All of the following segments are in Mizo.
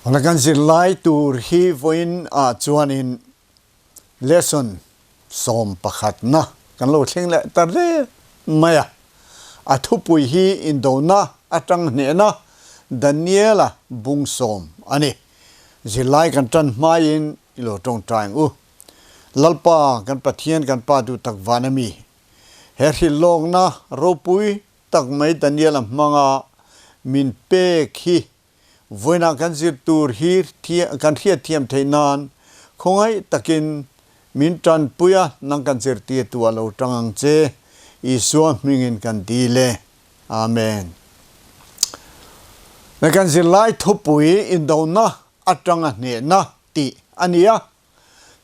Hna kan zirlai tur hi vawiin ah chuanin lesson 11 na kan lo thleng leh ta reng mai a. A thupui hi indona atang hnehna Daniela bung sawm a ni. Zirlai kan tan hmaiin i lo tawngtai ang u. Lalpa kan Pathian kan Pa duhtak van a mi. He hrilhlawkna ropui tak mai Daniela hmanga min pek hi Vawiinah kan zir tur hi kan hriatthiam theih nan khawngaih takin min tanpui a, nang kan zirtirtu ah lo tang ang che. Isua hmingin kan dil e. Amen. Na kan zirlai thupui indona atanga hnehna tih a ni a,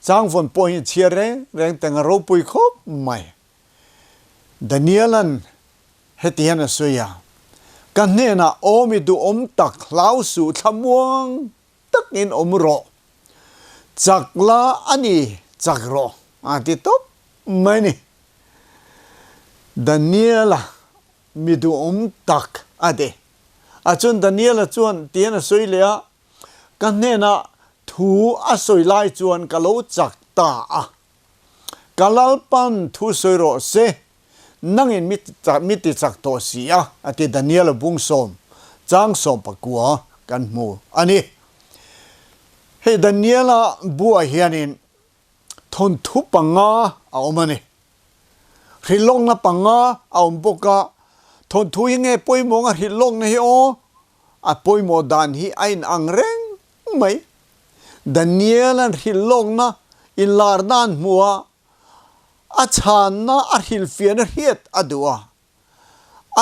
changvawn pawh hi chhiar reng reng teng a ropui khawp mai. Daniel-a'n Heti hian a sawi a, Ka hnenah awm i duhawm tak hlau suh thlamuang takin awm rawh. Chak la a ni, chak rawh a ti tawp mai ni. Daniela mi duhawm tak a ti. A chuan Daniela chuan ti hian a sawi leh a, Ka hnenah thu a sawi lai chuan ka lo chak ta a. Ka Lalpan thu sawi rawh se, nangin mi ti chak tawh si a, a ti Daniela bung sawm, chang 19 kan hmu a ni. Hei Daniela buah hianin thawnthu panga a awm a ni. Hrilhlawkna panga a awm bawk a, thawnthu hi nge pawimawh anga hrilhlawkna hi aw, a pawimawh dan hi a inang reng mai. Daniel-a'n hrilhlawkna inlarna an hmu a, a chhanna a hrilhfiahna hriat a duh a.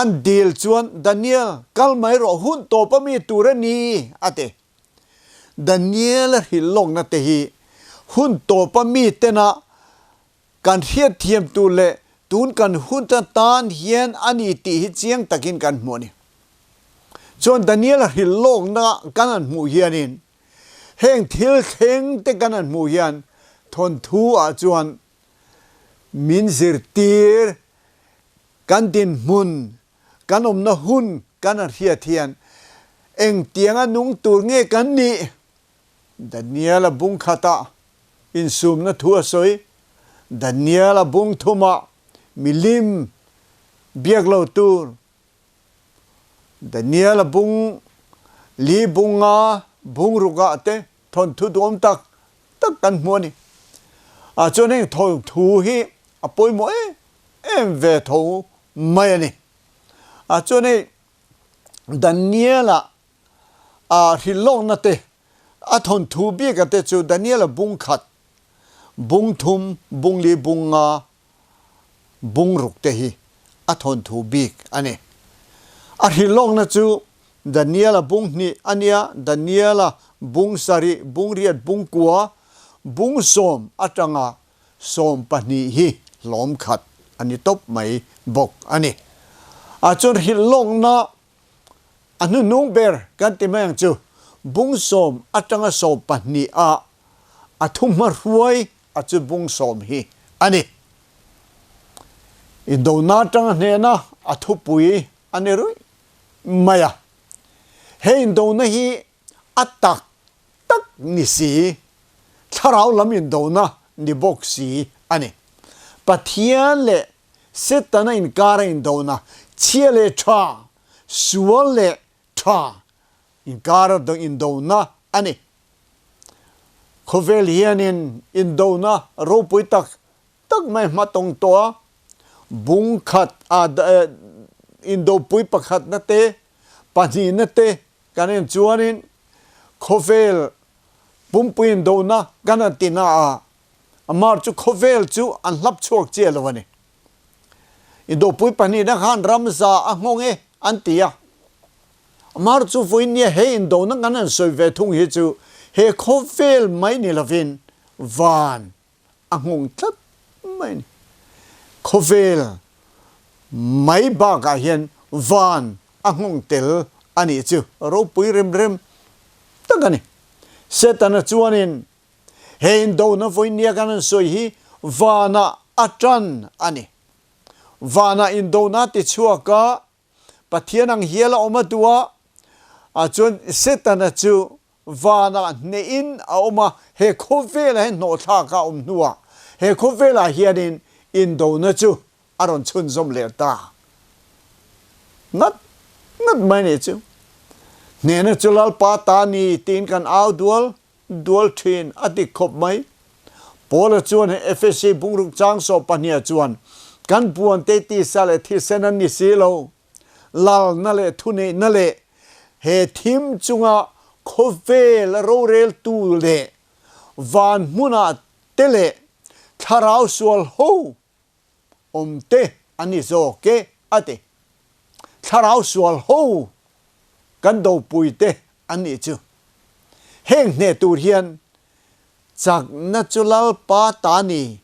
An dil chuan, Daniel, kal mai rawh, hun tawp a mi tur a ni, a ti. Daniel-a hrilhlawkna te hi hun tawp a mi tena kan hriatthiam tur leh tun kan hun atan hian a ni tih hi chiang takin kan hmu a ni. Chuan Daniel-a hrilhlawkna kan han hmuh hianin heng thil thleng te kan han hmuh hian thawnthu ah chuan min zirtir kan dinhmun kan awmna hun kan han hriat hian engtianga nung tur nge kan nih? Daniel-a bung khatah insumna thu a sawi. Daniel-a bung thumah milim biak lo tur. Daniel-a bung li bunga bung rukah te thawnthu duhawm tak tak kan hmu a ni. Ah chuan heng thawnthu hi a pawimawh em em ve tho mai a ni. Ah chuan hei Daniel-a a hrilhlawkna te, a thawnthu bika te chu Daniela bung khat, bung thum, bung li, bung nga, bung ruk te hi a thawnthu bik a ni. A hrilhlawkna chu Daniela bung hnih a nia, Daniela bung sarih, bung riat, bung kua, bung sawm atanga 12 hi hlawm khat a ni tawp mai bawk a ni. Ah chuan hrilhlawkna A hnuhnung ber kan ti mai ang chu, bung sawm atanga 12 ah a thuhma hruai a chu bung sawm hi a ni. Indona atanga hnena a thupui a ni ruih mai a. He indona hi a tak tak ni si, thlarau lam indona ni bawk si a ni. Pathian leh Setana inkar a indona, chhia leh tha, sual leh tha inkar a indona a ni. Khawvel hianin indona ropui tak tak mai hmatawng tawh a, bung khat a indopui pakhatna te, pahnihna te kan en chuanin khawvel pumpui indona kan han ti na a, Amar chu khawvel chu an hlap chhuak chiah lo a ni. Indopui pahnihna khan ramza a nghawng e an ti a. Amar chu vawinia he indona kan han sawi ve thung hi chu he khawvel mai ni lovin van a nghawng tlat mai a ni. Khawvel mai bakah hian van a nghawng tel a nih chu ropui rem rem tak a ni. Setana chuanin He indona vawinia kan han sawi hi vanah a tan a ni. Vanah indona ti chhuak a, Pathian ang hial a awm a duh a, ah chuan Setana chu vanah hnehin a awm a, he khawvelah hian hnawhthlak a awm hnuah he khawvelah hianin indona chu a rawn chhunzawm leh ta ngat ngat mai nih chu. Hnehna chu Lalpa ta ni tiin kan au dual dual thin a dik khawp mai. Paula chuan he Efesi bungruk chang sawh pahniha chuan kan buante tisa leh thisen an ni si lo, lalna leh thuneihna leh he thim chunga khawvel roreltu leh van hmunah te leh thlarau sual ho awm te a ni zawk e a ti. Thlarau sual ho kan dopui te an nih chu. Heng hneh tur hian chakna chu Lalpa ta a ni,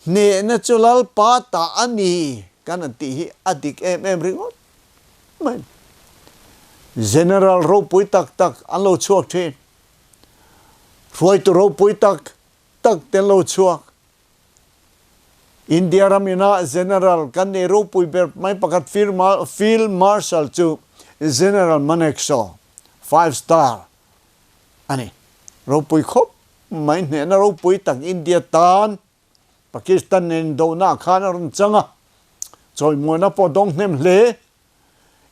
hnehna chu Lalpa ta a ni kan han tih hi a dik em em ringawt mai. General ropui tak tak an lo chhuak thin. Hruaitu ropui tak tak te an lo chhuak. India ram ina General kan nei ropui ber mai pakhat Field Marshal chu General Manekshaw, five star, a ni. Ropui khawp mai hnehna ropui tak India tan Pakistan nen indona khan a rawn chang a, chawimuana pawh dawng hnem hle.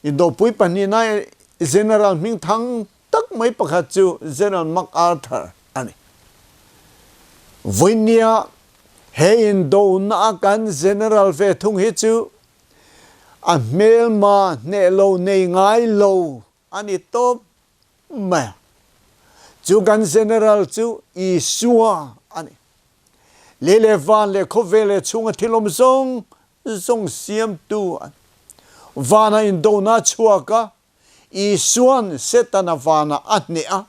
Indopui pahnihna General hmingthang tak mai pakhat chu General MacArthur a ni. Vawinia he indona a kan General ve thung hi chu a hmelma hneh lo nei ngai lo a ni tawp mai a. Chu kan General chu Isua a ni. Lei leh van leh khawvel leh chhunga thil awm zawng zawng siamtu a ni. Vana indona a chhuak a, Isua'n Setana vanah a hneh a.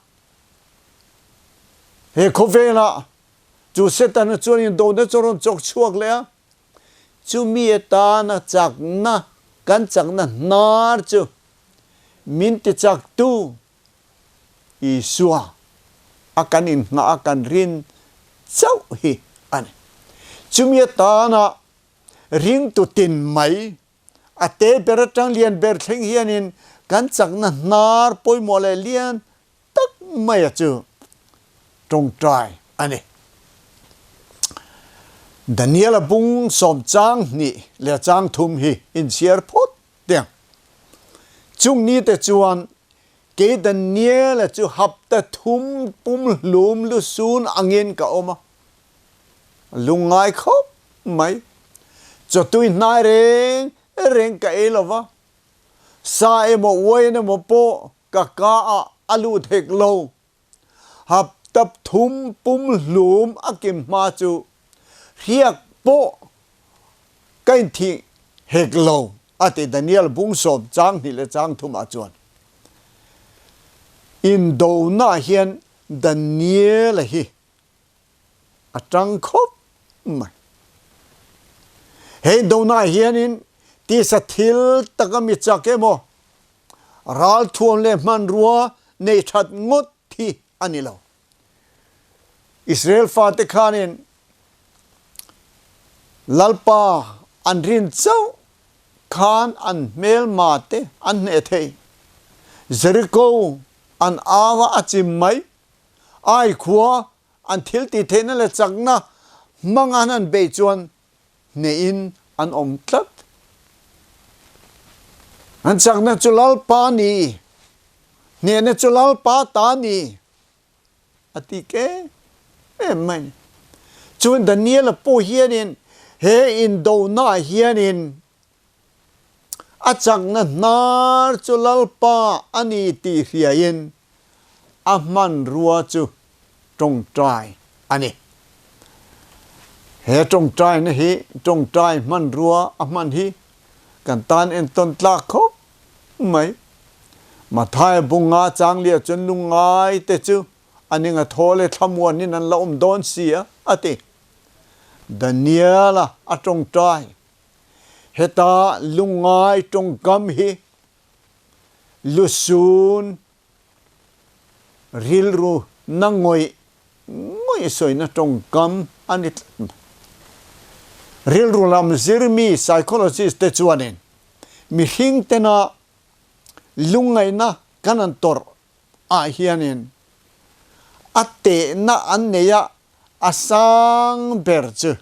He khawvelah chu Setana chuan indona chu a rawn chawk chhuak leh a, chumi atana chakna, kan chakna hnar chu min tichaktu Isua a kan inngah a kan rin chauh hi a ni. Chumi atana ringtu tin mai, a te ber atang lian ber thleng hianin kan chakna hnar pawimawh leh lian tak maia chu tawngtai a ni. Daniela bung sawm chang hnih leh chang thum hi inchhiar phawt teh ang. Chung nite chuan kei Daniela chu hapta thum pumhlum lusun angin ka awm a. Lungngai khawp mai. Chawtui hnai reng reng ka ei lo va, sa emaw uain emaw pawh ka ka ah a lut hek lo. Hapta thum pumhlum a kim hma chu hriak pawh ka inthih hek lo, a ti Daniel bungsawm chang hnih leh chang thum ah chuan. Indona hian Daniel-a hi a tang khawp mai. He indona hianin tisa thil taka mi chak emaw, ralthuam leh hmanrua nei that ngawt hi a ni lo. Israel fate khanin Lalpa an rin chauh khan an hmelma te an hneh thei. Jericho an au a a chim mai. Ai khua an thil tih theihna leh chakna hmanga an han beih chuan hnehin an awm tlat. An chakna chu Lalpa ni, hnehna chu Lalpa ta ni a ti kem em mai a ni. Chuan Daniela pawh hianin he indonaah hianin A chakna hnar chu Lalpa a ni tih hriain a hmanrua chu tawngtai a ni. He tawngtaina hi tawngtai hmanrua a hman hi kan tan entawn tlak khawp mai. Mathaia bunga changlia chuan lungngai te chu a ninga thaw leh thlamuanin an la awm dawn si a, a ti. Daniela a tawngtai Heta lungngai tawngkam hi lusun rilru na ngawih ngawih sawina tawngkam a ni tlat mai. Rilru lam zirmi psychologist te chuanin mihring tena lungngaihna kan han tawrh ah hianin. A tehna an nei a, a sang ber chu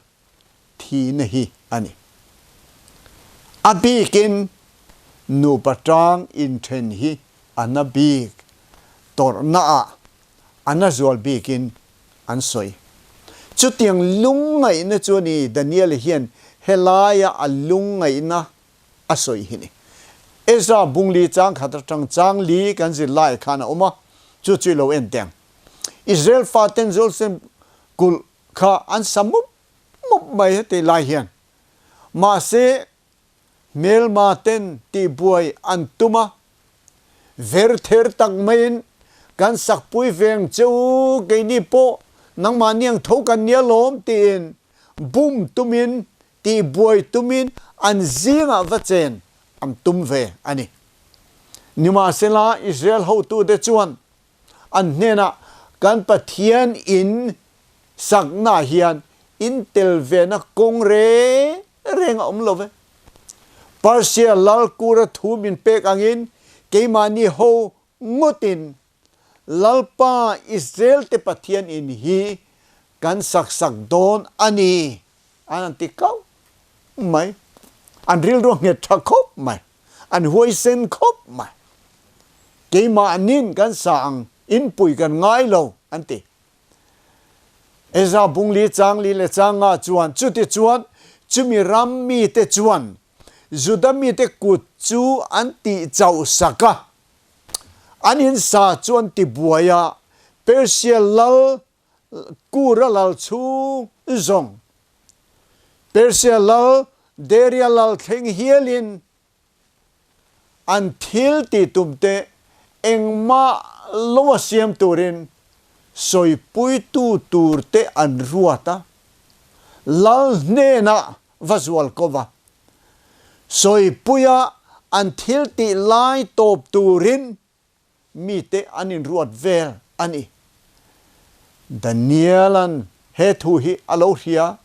thihna hi a ni. A bikin nupa tang inthen hi a na bik, tawrhna ah a na zual bikin an sawi. Chutiang lungngaihna chu a ni Daniel hian helaia a lungngaihna a sawi hi ni. Ezra bungli chang khat atang chang li kan zir lai khan a awm a, chu chu i lo en teng. Israel faten Jerusalem kulh kha an sa mup mup mai heti lai hian. Mahse, hmelma ten tihbuai an tum a, ver ther tak maiin kan sakpui veng che u, keini pawh nangmahni ang tho kan nia lawm tiin bum tumin tihbuai tumin an zingah va chen an tum ve a ni. Nimahsela, Israel hotute chuan an hnenah, Kan Pathian in saknaah hian in tel vena kawng reng reng a awm lo ve. Persia lal kura thu min pek angin keimahni ho ngawtin Lalpa Israel te Pathian in hi kan sak sak dawn a ni an an ti kau mai. An rilru a nghet tha khawp mai. An huaisen khawp mai. Keimahnin kan sa ang, inpui kan ngai lo an ti. Ezra bungli changli leh changa chuan chutichuan chumi ram mite chuan Juda mite kut chu an tih chauh sak a. An insa chu an ti buai a, Persia lal Kura lal chhung zawng, Persia lal Daria lal thleng hialin an thil tih tumte engmah lo a siam turin sawipuitu turte an ruat a, lal hnenah va zual ko va. Sawipuia an thil tih lai tawp turin mite an inruat vel a ni. Daniel-a'n he thu hi a lo hria.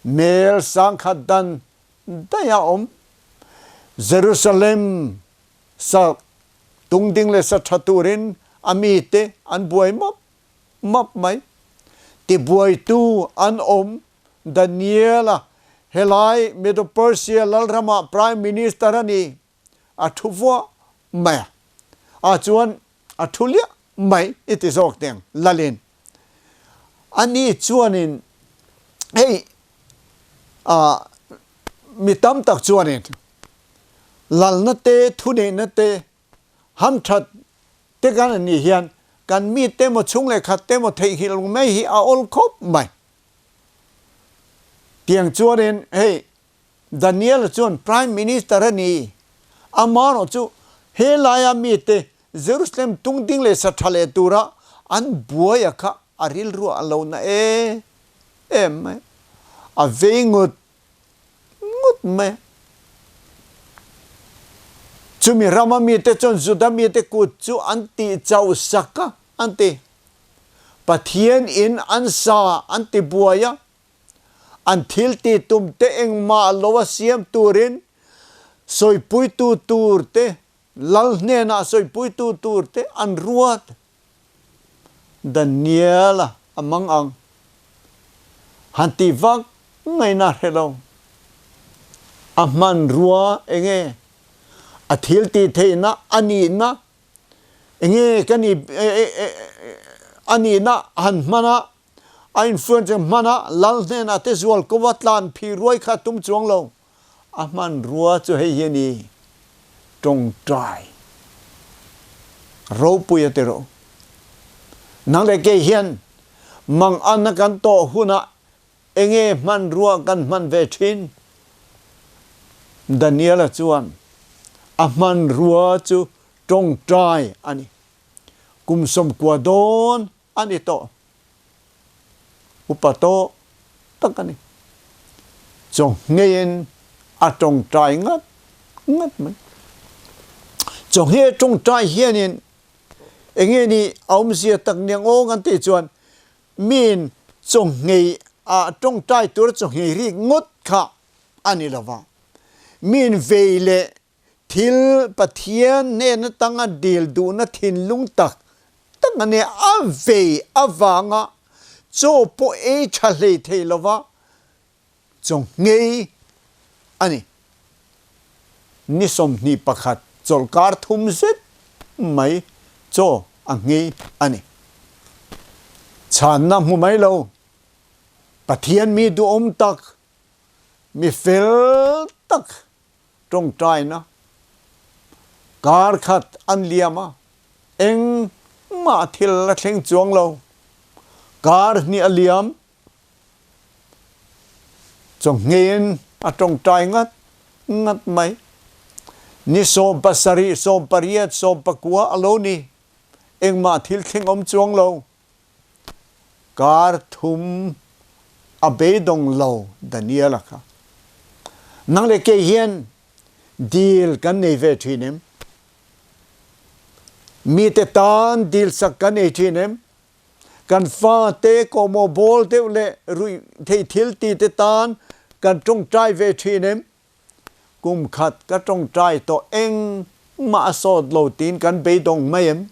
Mel sangkhat dan daih a awm. Jerusalem sa tungding leh sa tha turin a mite an buai map map mai. Tibuaitu an awm. Daniel-a helai Medo-Persia lalramah Prime Minister a ni. A thu vuah mai a. A chuan a thu liah mai i ti zawk teng lalin. Ani chuanin hei mi tam tak chuanin lalna te thuneihna te hamthat te kan an nih hian kan mite emaw chhung leh khat te emaw theihnghilh mai hi a awl khawp mai. Tiang chuanin hei Daniel chuan Prime Minister a ni. Amaherawh chu he laia mite Jerusalem tungding leh sa tha leh tura an buai a kha a rilruah a lo na em em mai. A vei ngut ngut mai a. Chumi rama mite chuan Juda mite kut chu an tih chauh sak a, an ti. Pathian in an sa an ti buai a. An thil tih tum te engmah lo a siam turin sawipuitu tur te, lal hnenah sawipuitu tur te an ruat. Daniel-a a mang ang. Han tih vak ngaihna hre lo. A hmanrua enge? A thil tih theihna a nihna enge ka nih a nihna han hman a A influence hman a, lal hnenah te zual ko a tlan phih ruai kha a tum chuang lo. A hmanrua chu hei hi a ni, tawngtai ropui a ti rawh. Nang leh kei hian mangan a kan tawh hunah enge hmanrua kan hman ve thin? Daniel-a chuan a hmanrua chu tawngtai a ni. Kum 90 dawn a ni tawh. Upa tawh tak a ni. Chawngheiin a tawngtai ngat ngat mai. Chawnghei a tawngtai hianin enge ni a awmzia tak niang aw kan tih chuan miin chawnghei a tawngtai tura chawnghei rik ngawt kha a ni lova. Miin vei leh Thil Pathian hnen atanga dil duhna thinlung tak. tak a nia, a vei avanga chaw pawh ei tha hlei thei lova chaw nghei a ni. Ni 21 chawlhkar thum zet mai chaw a nghei a ni. Chhanna hmu mai lo, Pathian mi duhawm tak, mi fel tak tawngtaina kar khat an liam a, engmah thil a thleng chuang lo. Kar hnih a liam, chawhngeiin a tawngtai ngat ngat mai. Ni 17, 18, 19 a lo ni, engmah thil thleng awm chuang lo. Kar thum a beidawng lo Daniel-a kha. Nang leh kei hian dil kan nei ve thin em? Mite tan dil sak kan nei thin em? Kan fate kawhmawh bawl deuh leh ruih theih thil ti te tan kan tawngtai ve thin em? Kum khat ka tawngtai tawh engmah a sawt lo tiin kan beidawng mai em?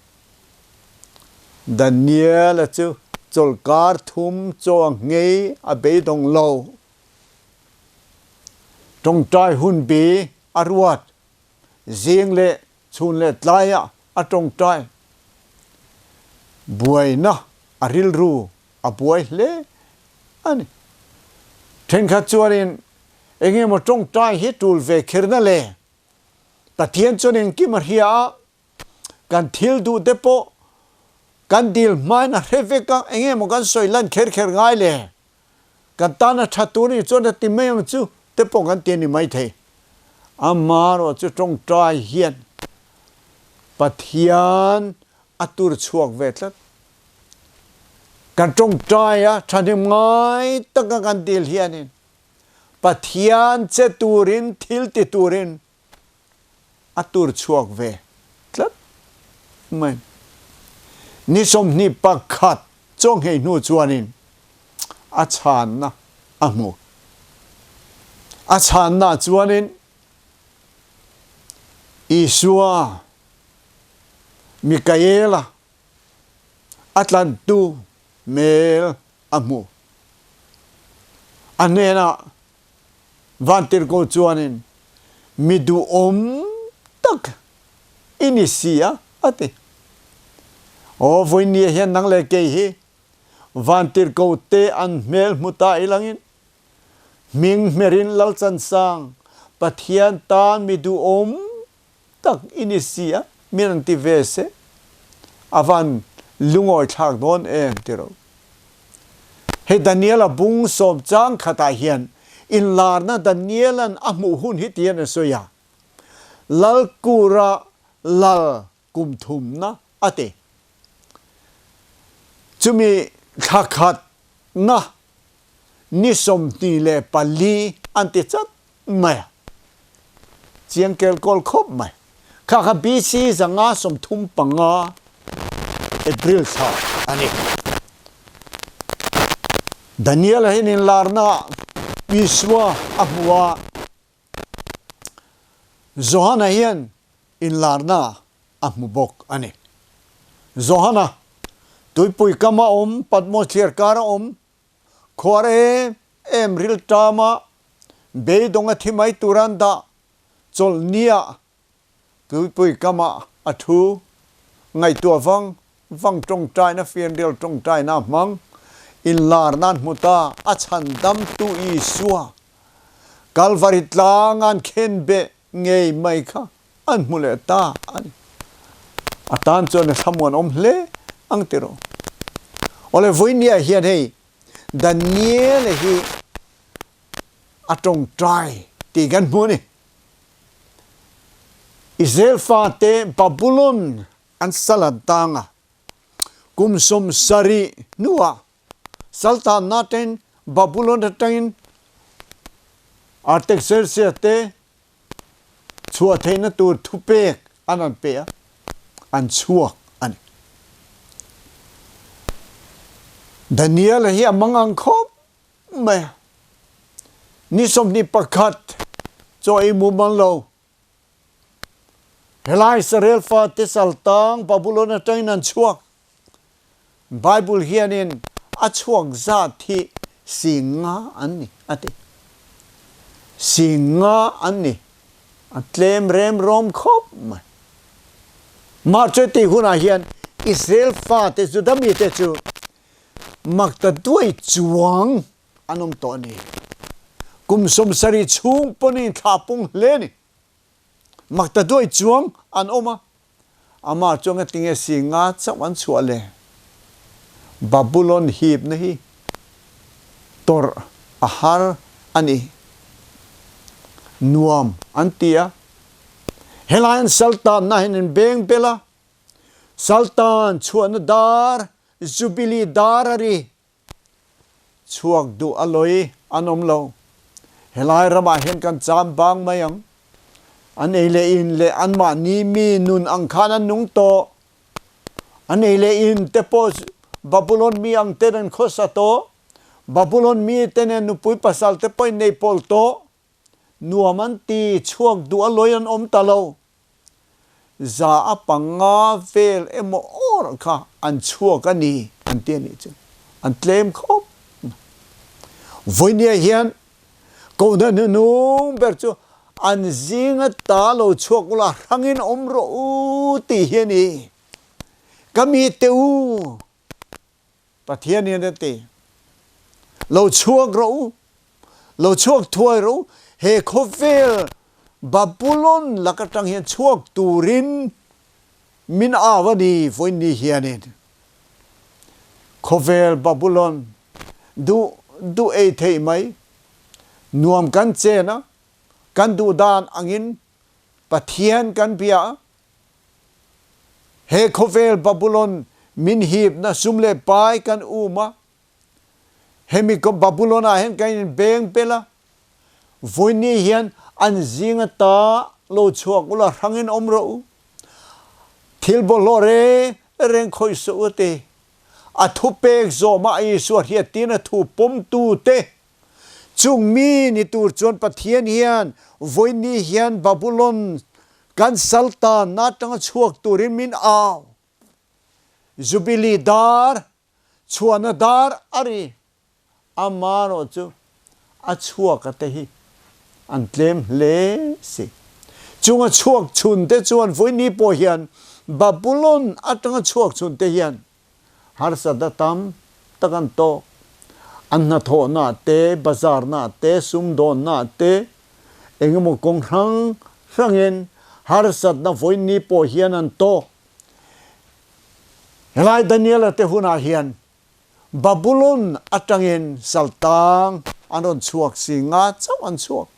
Daniel-a chu chawlhkar thum chaw a nghei a beidawng lo. Tawngtai hunbi a ruat. Zing leh chhun leh tlaiah a tawngtai. Buaina a rilru a buai hle a ni. Thenkhat chuanin eng emaw tawngtai hi tul ve kherna le Pathian chuan engkim a hria a, kan thil duh te pawh kan dil hmain a hre vek a, eng emaw kan sawi lan kher kher ngai le. Kan tan a tha tur nih chuan a ti mai ang chu te pawh kan ti a ni maithei. Amaherawh chu tawngtai hian Pathian a tur chhuak ve tlat. Kan tawngtai a thahnem ngai taka kan dil hianin Pathian che turin thil ti turin a tur chhuak ve tlat mai. Ni 21 chawnghei hnu chuanin a chhanna a hmu. A chhanna chuanin Isua, Mikaela a tlantu hmel a hmu. A hnenah Vantirhkoh chuanin, Mi duhawm tak i ni si a, a ti. Aw, vawinia hian nang leh kei hi Vantirhkoh te an hmel hmu ta ilangin, hming hmerin Lalchansang, Pathian tan mi duhawm tak i ni si a, min an ti ve se, a van lungawi thlak dawn em ti ro. Hei Daniel-a bung sawm chang khatah hian inlarna Daniel-a'n a hmuh hun hi tihian a sawi a, Lalkura lal kum thumna a ti. Chumi thla khatna ni 24 an ti chat mai a, chiang kel kawl khawp mai. Kha kha BC 535 April thla a ni. Daniel-a hian inlarna Isua a hmu a, Johana hian inlarna a hmu bawk a ni. Johana, tuipui kama awm, Patmos thliarkara awm, Khuar em em rilṭama beidawng a thi mai tur an dah chawlhnia tuipui kamah a thu ngaihtuah vang vang tawngtaina fianrial tawngtaina a hmang inlar nan hmu ta a chhandamtu Isua Kalvari tlang an khenbeh ngei mai kha an hmu leh ta a ni. A tan chuan a thlamuan awm hle ang ti rawh. Awle vawinia hian hei Daniel hi a tawngtai tih kan hmu a ni. Israel fate Babulon an sal an tang a, kum 70 hnuah saltanna ten Babulon atangin Artaxerxes te chhuah theihna tur thupek an rawn pe a, an chhuak a ni. Daniel-a hi a mangang khawp mai a, ni 21 chaw ei mumal lo. Helai Israel fate saltang Babulon atangin an chhuak. Bible hianin a chhuak zat hi 50 an ni a ti. 50 an ni. A tlem rem rawm khawp mai. Mahse tih hunah hian Israel fate, Juda mite chu makta duai chuang an awm tawh a ni. Kum 70 chhung pawn in thla pung hle a ni. Makta duai chuang an awm a, amah chuan ka tinge si nga chauh an chhuah le? Babulon hipna hi tawrh a har a ni. Nuam an ti a, helai an saltanna hian an beng bel a, saltan chhuahna dar, Jubilee dar a ri. Chhuak duh a lawi an awm lo. Helai ramah hian kan cham bang mai ang. An ei leh in leh anmahni mi nun ang khan an nung tawh. An ei leh in te pawh Babulon mi ang ten an khawsa tawh. Babulon mi te nen nupui pasal te pawh in nei pawl tawh. Nuam an ti, chhuak duh a lawi an awm ta lo. 5% vel emaw awr kha an chhuak a ni an ti a nih chu. An tlem khawp mai. Vawinia hian kohna hnuhnung ber chu an zinga ta lo chhuak ula hrangin awm rawh u tih hi a ni. Ka mite u! Pathian hian a ti, Lo chhuak rawh u, lo chhuak thuai rawh u, he khawvel Babulon lak atang hian chhuak turin min au a ni vawiin ni hianin. Khawvel Babulon duh duh ei theih mai, nuam kan chen a, kan duh dan angin Pathian kan bia a, He khawvel Babulon min hipna sum leh pai kan um a, hemi Babulon ah hian kan in beng pel a, vawiini hian an zing ata lo chhuak ula hrangin awm rawh u, thil bawlhhlawh reng reng khawih suh u ti. A thupek zawmah Isua hriattirna thu pawmtu te Chung mi ni tur chuan Pathian hian vawiini hian Babulon kan saltan atanga chhuak turin min au. Jubilee dar, chhuahna dar a ri. Amarawh chu a chhuak a te hi an tlem hle si. Chung a chhuak chhun te chuan vawiini pawh hian Babulon atanga chhuak chhun te hian Harsatna tam tak an tawk. An hnathawhna te, bazarna te, sumdawnna te, engemaw kawng hrang hrangin harsatna vawiin pawh hian an tawk. Helai Daniela te hunah hian Babulon atangin saltang an rawn chhuak si nga chauh an chhuak.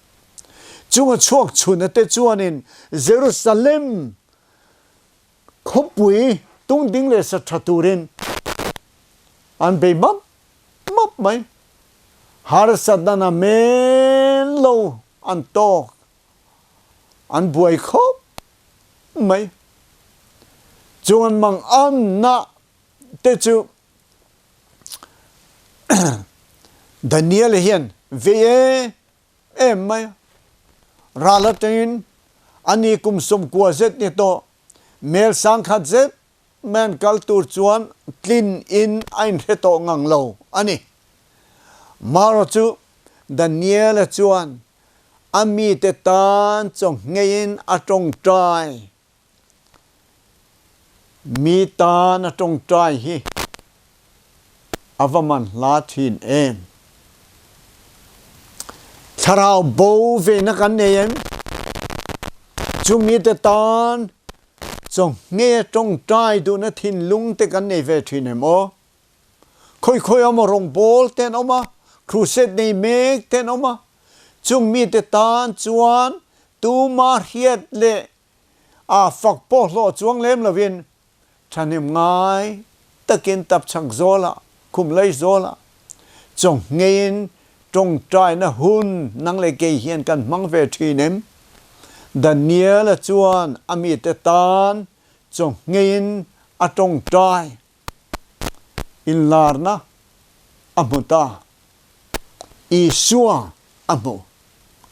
Chunga chhuak chhuna te chuanin Jerusalem Khawpui tungding leh sa tha turin an bei map map mai. Harsatna na men lo an tawk, an buai khawp mai. Chung an manganna te chu Daniel hian vei em em mai a. Ral atangin a ni kum 90 zet ni tawh mel 1000 zet mai an kal tur chuan tlin in a inhre tawh ngang lo a ni. Maro chu Daniela chuan a mite tan chawnghngeiin a tawngtai. Mi tan a tawngtai hi a va man hla thin em. Thlarau bo vena kan nei em? Chu mite tan chawnghne tawngtai duhna thinlung te kan nei ve thin em aw? Khawi khawi awm a rawngbawl te an awm a, crusade nei mek te an awm a, chung mite tan chuan tuma hriat leh A fak pawh hlawh chuang lem lovin thahnem ngai takin tapchhak zawlah, khum lei zawlah chawnghngeiin tawngtaina hun nang leh kei hian kan hmang ve thin em? Daniel-a chuan a mite tan chawnghngeiin a tawngtai inlarna a hmu ta. Isua a hmu.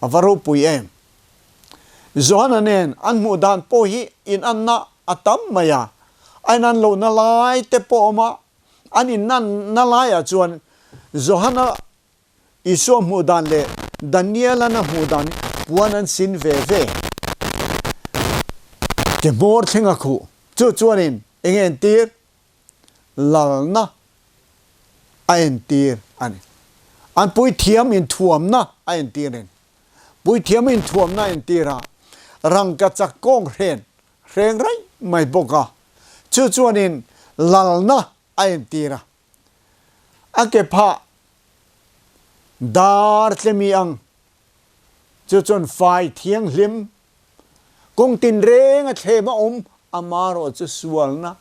A va ropui em? Johana nen an hmuh dan pawh hi inanna a tam mai a, a inan lohna lai te pawh a awm a, An innanna laiah chuan Johana Isua hmuh dan leh Daniela'n a hmuh dan puan an sin ve ve. Ke hmawr thleng a khuh. Chu chuanin eng nge entir? Lalna a entir a ni. An puithiam inthuamna a entir a ni. Puithiam inthuamna a entir a, rangkachak kawng hren hreng raih mai bawk a. Chu chuanin lalna a entir a. A ke phah dar tlemi ang chu chuan fai thianghlim kawng tinreng a thlem a awm, ama erawh chu sualna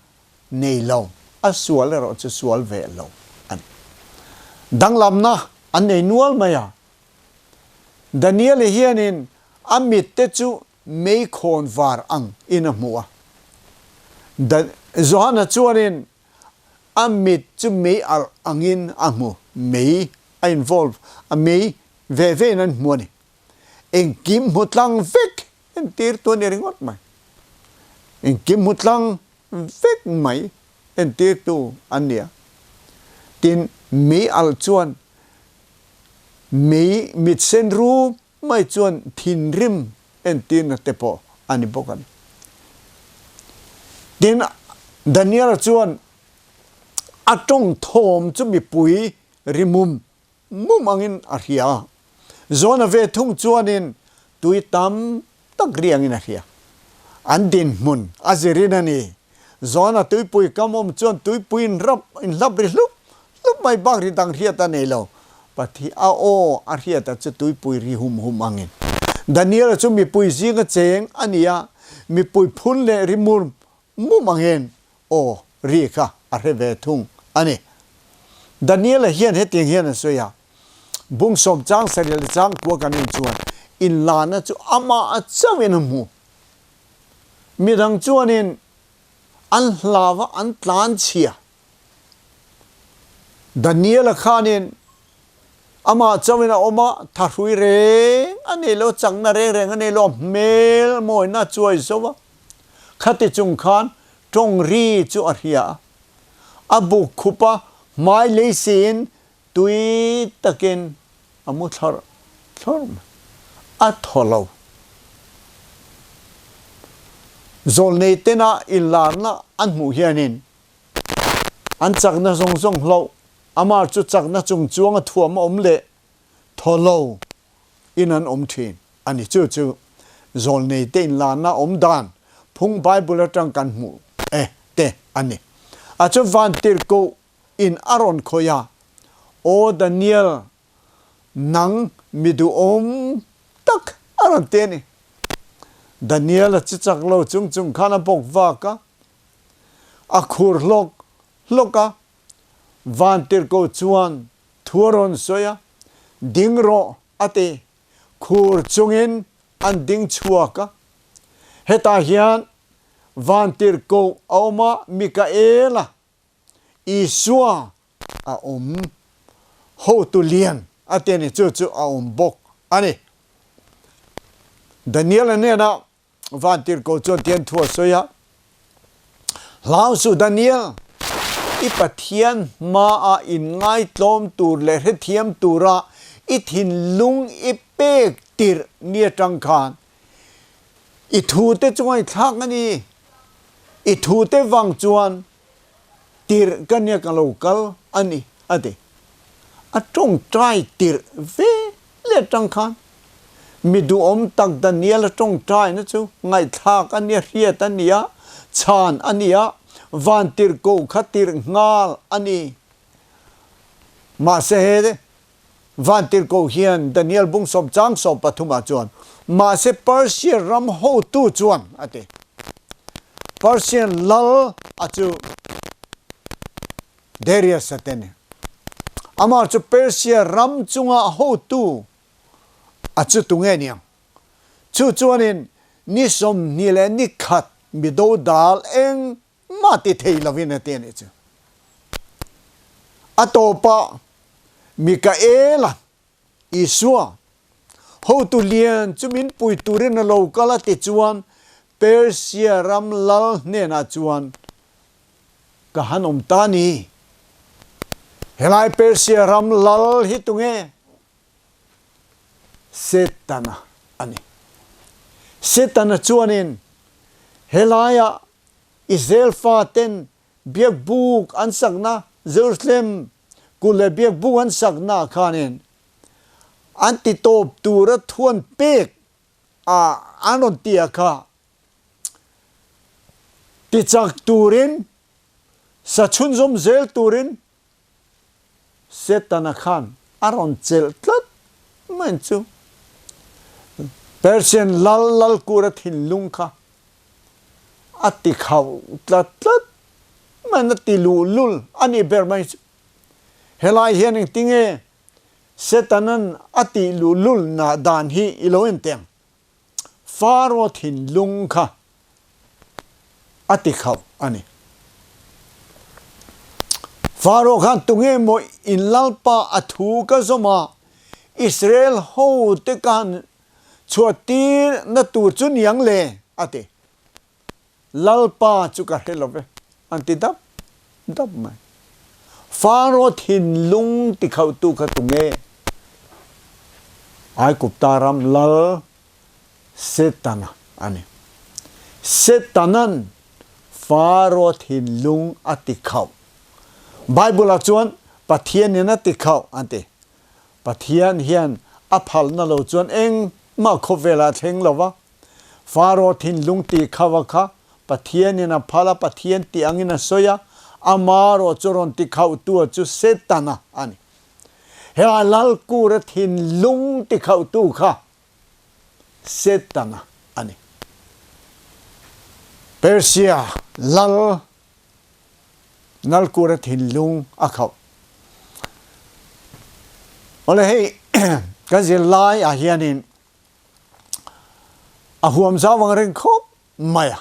nei lo, a sual erawh chu sual ve lo a ni. Danglamna an nei nual mai a, Daniel-i hianin a mitte chu meikhawn var ang in a hmu a, Johana chuanin A mit chu mei alh angin a hmu, mei a involve a, mei ve ve in an hmu a ni. Engkim hmu tlang vek entirtu a ni ringawt mai. Engkim hmu tlang vek mai entirtu an ni a. Tin, mei alh chuan mei mit sen rum mai chuan thinrim entirna te pawh a ni bawk a ni. Tin, Daniela chuan a tawng thawm chu mipui ri mum mum angin a hria a, Jona ve thung chuanin tui tam tak ri angin a hria. An dinhmun a zirin a ni. Jona tuipui kam awm chuan tuipui inrap inhlap ri hlup hlup mai bak ri dang hriat a nei lo. Pathi a aw a hriat a chu tuipui ri hum hum angin. Daniel-a chu mipui zinga cheng a ni a, mipui phun leh ri mur mum angin aw ri kha a hre ve thung a ni. Daniel-a hian hetiang hian a sawi a, Bung sawm chang sarih leh chang kua kan en chuan inlana chu amah a chauhin a hmu. Midang chuanin an hlau a, an tlan chhia. Daniel-a khanin amah chauhin a awm a, thahrui reng a nei lo, chakna reng reng a nei lo, a hmel mawina a chuai zo a. Khati chung khan tawng ri chu a hria a, a buk khup a, hmai lei siin Tui takin a mu thlawrh thlawrh mai. A thaw lo. Zawlnei tena inlarna an hmuh hianin an chakna zawng zawng hloh, amah chu chakna chung chuanga thuam a awm leh thaw lo in an awm thin a ni. Chu chu zawlnei te inlarna awm dan phung Bible atang kan hmuh e te a ni. A chu vantirhkoh in a rawn khawih a, Aw Daniel, nang mi duhawm tak a rawn ti a ni. Daniel a chi chak lo chung chung khan a bawk vak a, a khur hlawk hlawk a, Vantirhkoh chuan thu a rawn sawi a, Ding rawh a ti, khur chungin an ding chhuak a. Hetah hian Vantirhkoh a awm a, Mikaela Isua a awm hotu lian a ti a ni, chu chu a awm bawk a ni. Daniel-a hnenah vantirhkoh chuan tian thu a sawi a, Hlau suh Daniel, i Pathian hmaah inngaitlawm tur leh hrethiam tura i thinlung i pek tirh ni atang khan i thute chu ngaihthlak a ni. I thute vang chuan tirh ka nia ka lo kal a ni, a ti. A tawngtai tirh ve leh tang khan mi duhawm tak Daniel-a tawngtaina chu ngaihthlak a nia, hriat a nia, chhan a nia, van tirhkoh kha tirh nghal a ni. Mahse he Vantirhkoh hian Daniel bung sawm chang 13 ah chuan, Mahse Persia ram hotu chuan, a ti. Persian lal a chu Darius a ti a ni. Amah chu Persia ram chunga hotu a chu tunge niang? Chu chuanin ni 21 mi dodal eng Mah ti thei lovin a ti a nih chu. A tawpah Mikaela, Isua, hotu lian chu min pui turin a lo kal a ti chuan Persia ram lal hnenah chuan ka han awm ta ni. Helai Persia ram lal hi tunge? Setana a ni. Setana chuanin helaiah Israel faten biakbuk an sakna Jerusalem kulh leh biakbuk an sakna khanin an ti tawp tura thuan pek a an rawn ti a kha ti chak turin sa chhunzawm zel turin Setana khan a rawn chelh tlat mai chu. Persian lal lalkura thinlung kha a ti khauh tlat tlat mai a ti luhlul a nih ber mai chu. Helai hian engtinge Setanan a tih luhlul na dan hi i lo en teh ang. Faro thinlung kha a ti khauh a ni. Faro khan tunge maw in Lalpa a thu ka zawm a, Israel hote ka han chhuah tir na tur chu niang le? a ti. Lalpa chu ka hre lo ve, an ti dap dap mai. Faro thinlung ti khauhtu kha tunge? Aigupta ram lal Setana a ni. Setanan Faro thinlung a ti khauh. Bible-ah chuan Pathianin a ti khauh an ti. Pathian hian a phalna lo chuan engmah khawvelah a thleng lo va. Faro thinlung tih khauh a kha Pathianin a phal a, Pathian tih angin a sawi a, ama erawh chu rawn ti khauhtu chu Setana a ni. Helai Lalkura thinlung ti khauhtu kha Setana a ni. Persia lal Nalkura thinlung a khauh. Awle hei kan zirlai ah hianin A huam zau ang reng khawp mai a.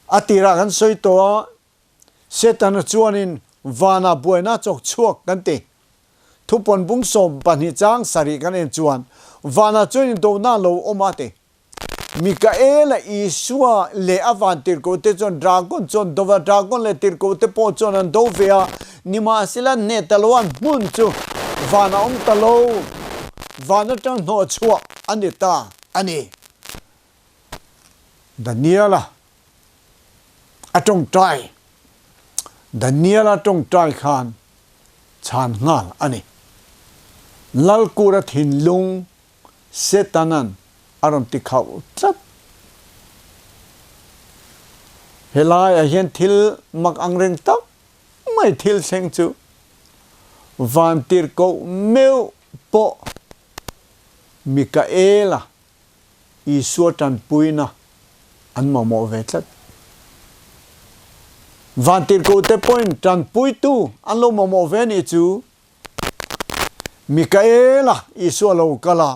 A tirah kan sawi tawh a, Setana chuanin vanah buaina chawk chhuak kan ti. Thupawn bung 12 chang sarih kan en chuan vanah chuan indona lo awm a ti. Mikaela, Isua leh a vantirhkohte chuan dragon chu an do va, dragon leh tirhkohte pawh chuan an do ve a, nimahsela hneh ta lo an hmun chu van a awm ta lo, van atang hnawh chhuah a ni ta a ni. Daniela a tawngtai Daniela tawngtai khan chhan nghal a ni. Lalkura thinlung Setanan a rawn ti khauh tlat. Helaiah hian thil mak angreng tak mai thil thleng chu Vantirhkoh meuh pawh Mikaela Isua tanpuina an mamawh ve tlat. Vantirhkohte pawhin tanpuitu an lo mamawh ve nih chu. Mikaela Isua lo kal a,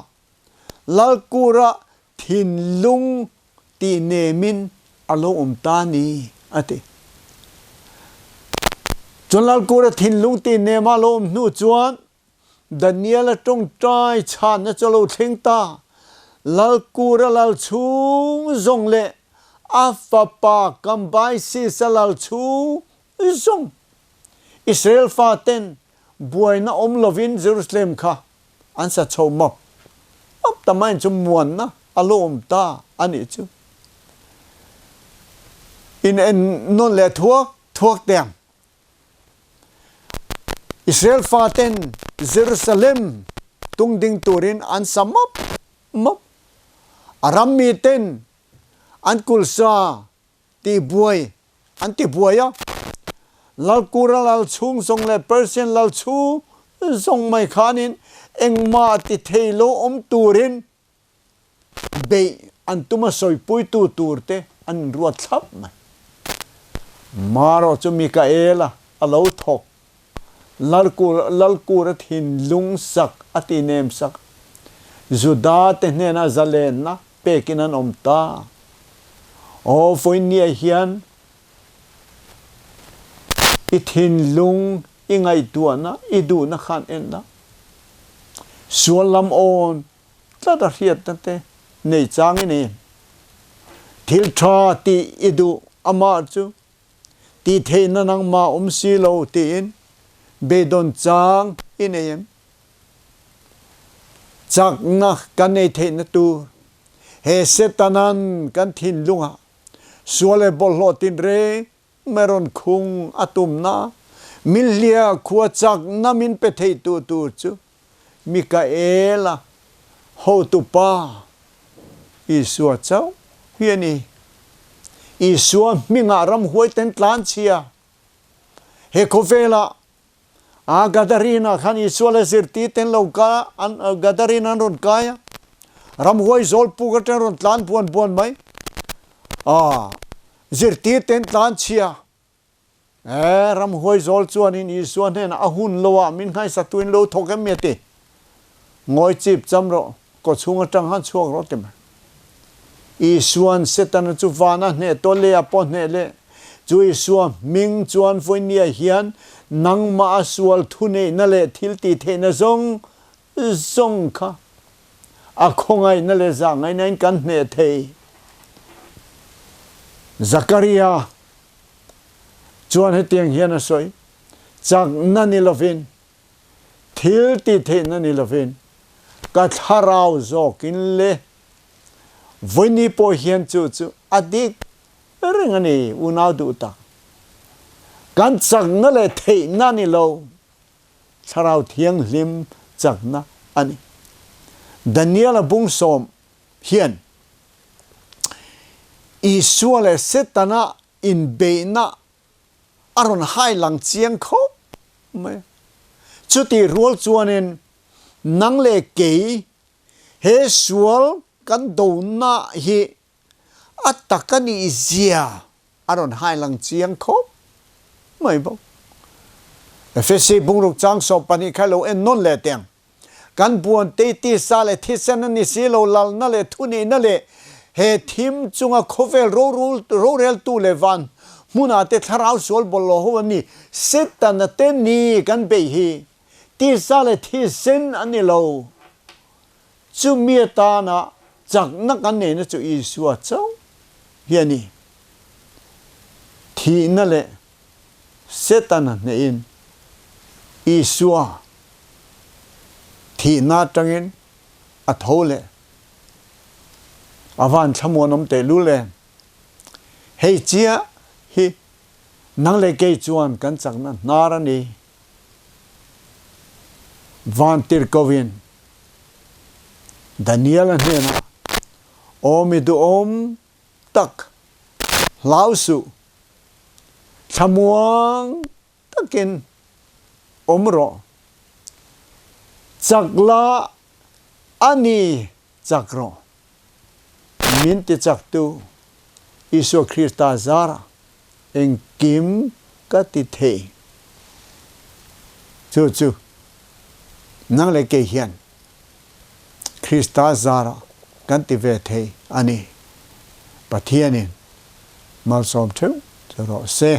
Lalkura thinlung tih nemin a lo awm ta ni, a ti. Chuan Lalkura thinlung tih nema a lo awm hnu chuan Daniela tawngtai chhanna chu a lo thleng ta. Lalkura lal chhung zawng leh a fapa Kambaisisa lal chhung zawng Israel faten buaina awm lovin Jerusalem kha an sa chho map map ta mai chu muanna a lo awm ta a nih chu. In en nawn leh thuak thuak teh ang. Israel faten Jerusalem tung ding turin an sa map map. A ram miten an kulsa Tibuai an ti buai a, Lalkura lal chhung zawng leh Persian lal chhung zawng mai khanin engmah ti thei lo awm turin beih an tum a sawipuitu turte an inruat thlap mai. Marawh chu Mikaela a lo thawk, Lalkura thinlung sak a ti nem sak, Juda te hnena zalenna pekin an awm ta. Aw vawinia hian i thinlung, i ngaihtuahna, i duhna khan en la. Sual lam awn tlat a hriatna te nei chang i nei. Thil tha tih i duh amah chu tih theihna nangmah awm si lo tiin. Beidawn chang i nei em? Chakna kan nei theihna tur he Setanan kan thinlungah sual leh bawlhhlawh tinreng mai rawn khung a tumna min hliah khua chakna min pe theitu tur chu Mikaela hotupa Isua chauh hi a ni. Isua hmingah ramhuai ten tlanchhia he khawvelah A Gadarina khan Isua leh zirtir ten lo ka an Gadarina an rawn kai a, ramhuai zawl puk atang rawn tlan buan buan mai. A zirtir ten tlan chhia. E ramhuai zawl chuanin Isua hnenah a hun lo ah min nghaisaktu in lo thawk em mi a ti. Ngawi chip cham rawh, kaw chhung atang khan chhuak rawh ti mai. Isua'n Setana chu van a hneh tawh leh a pawh hneh leh. Chu Isua hming chuan vawinia hian nangmah a sual thuneihna leh thil tih theihna zawng zawng kha a khawngaihna leh zahngaihna in kan hneh thei. Zakaria chuan hetiang hian a sawi, Chakna ni lovin Thil ti theihna ni lovin ka thlarau zawkin le vawiini pawh hian chu chu a dik reng a ni unau duh tak. Kan chakna leh theihna ni lo thlarau thianghlim chakna a ni. Daniel-a bungsawm hian Isua leh Setana inbeihna a rawn hai lang chiang khawp mai. Chutih rual chuanin nang leh kei he sual kan dona hi a tak a nih zia a rawn hai lang chiang khawp mai bawk. Efesi bungruk chang 12 kha lo en nawn leh teh ang. Kan buan te tisa leh thisen a ni si lo, lalna leh thunihna leh he thim chunga khawvel roreltu leh van hmunah te thlarau sual bawlhhlawh ho an ni. Setana te ni kan beih hi tisa leh thisen a ni lo. Chumi atana chakna kan neihna chu Isua chauh hi a ni. Thihna leh Setana hnehin Isua thihna atangin a tho leh. A van thlamuanawm tehlul em? Hei chiah hi nang leh kei chuan kan chakna hnar a ni. Van tirhkohin Daniel-a hnenah, Aw mi duhawm tak, hlau suh. Thlamuang takin awm rawh. Chak la a ni chak rawh. Min ti chaktu Isua Krista zarah engkim ka ti thei. Chu chu nang leh kei hian Krista zarah kan ti ve thei a ni. Pathianin malsawm theuh che rawh se.